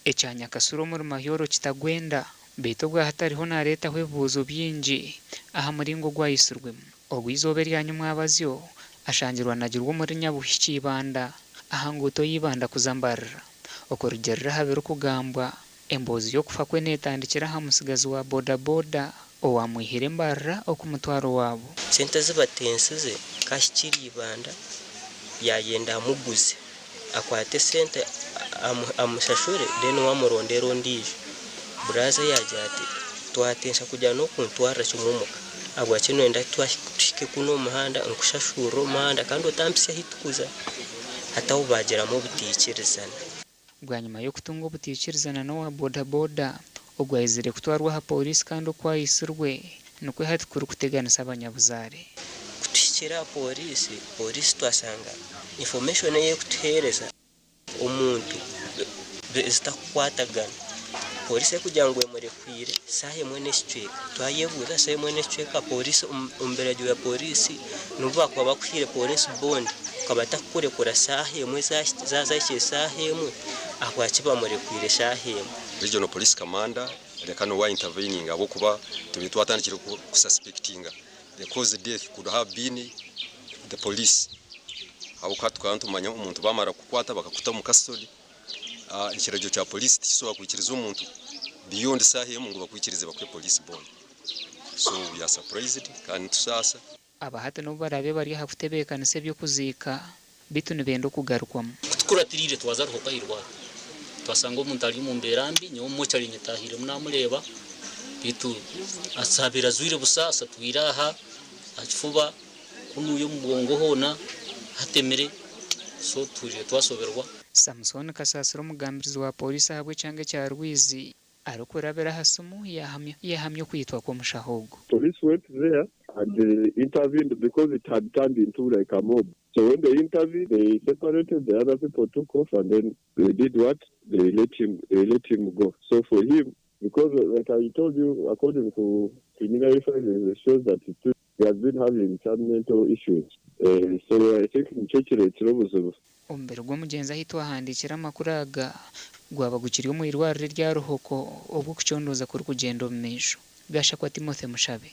Ekya Nyakasura omuri Mahyoro kitagwenda beitu obwahati ariho nareetaho ebibuuzo bingi aha muringo ogu ayitsirwemu. Ogu eizooba erya nyumwabazyo ashangirwe anagirwe omuri Nyabuhikye Ibanda aha nguuto y'Ibanda kuza Mbarara. Okurugiirira aha birikugambwa, emboozi y'okufa kwe netandikira aha mutsigazi wa boda boda owamwihire Mbarara okumutwara owaabo. Sente ezi batensize ku ahikire Ibanda yaayenda amuguze. Akwate esente amushashure then we amurondere ondiijo. Buraza yaagira ati, Twatensa kugira n'okuntwarira kimwe omuka, ahabwaki noyenda tuhike kunu omu muhanda nkushashurire omu muhanda kandi otampitsya ahu turikuza? Hati aho baagiramu obutaikirizana. Bwanyima y'okutunga obutaikirizana n'owa boda-boda ogu aizire kutwarwa aha pooriisi kandi oku aitsirwe nikwo hati kurikuteganisa abanyabuzaare. Ku tuhikire aha pooriisi, pooriisi twashanga information ei erikutuheereza omuntu zitakukwatagana. Pooriisi erikugira ngu emurekwire shaaha emwe n'ekicweka. Twayebuuza shaaha emwe n'ekicweka pooriisi omu biragiro bya pooriisi n'obu baakuba bakuhaire pooriisi bondi akaba atakukurekura shaaha emwe zaahikire eshaaha emwe ahabwaki bamurekwire eshaaha emwe. Regional Police Commander reka niwe interveninga ahabw'okuba tubaire twatandikire ku suspectinga the cause death could have been the police ahabw'okuba tukaba nitumanya omuntu bamara kukukwata bakakuta omu custody ekiragiro kya police tikisobola kwikiriza omuntu beyond shaaha emwe ngu bakwikirize bakuhe police bond so we are surprised kandi nitusaasa. Aba hati n'obu baraabe bari aha kutebeekanisa eby'okuziika, beitu nibenda okugarukwamu. Ku tukuratiriire twaza Ruhoka aha irwariro, twashanga omuntu ari omu mbeera mbi, nyowe omu mochari nyetahiiremu naamureeba, beitu abaire ajwaire busha, asatwire aha aha kifuba, kunuya omu bwongo hoona hatemire, so tuhuriire twashoberwa. Samson Kasasira omugambirizi wa Pooriisi ahabw'ekyanga ekya Rwizi Arikurabira aha simu yahamya okwitwa kw'omushaho ogu. Police went there and intervened because it had turned into like a mob so when they intervened they separated the other people took off and then they did what they let him they let him go so for him because like I told you according to preliminary findings it shows that he He has been having some mental issues so I think nikyo kireetsire obuzibu. Omubiri gw'omugyenzi ahi twahandiikira amakuru aga gwaba gukiri omu irwariro erya Ruhoko obwo okucondooza kurikugyenda omu maisho. Gashakwa Timothy Mushabe.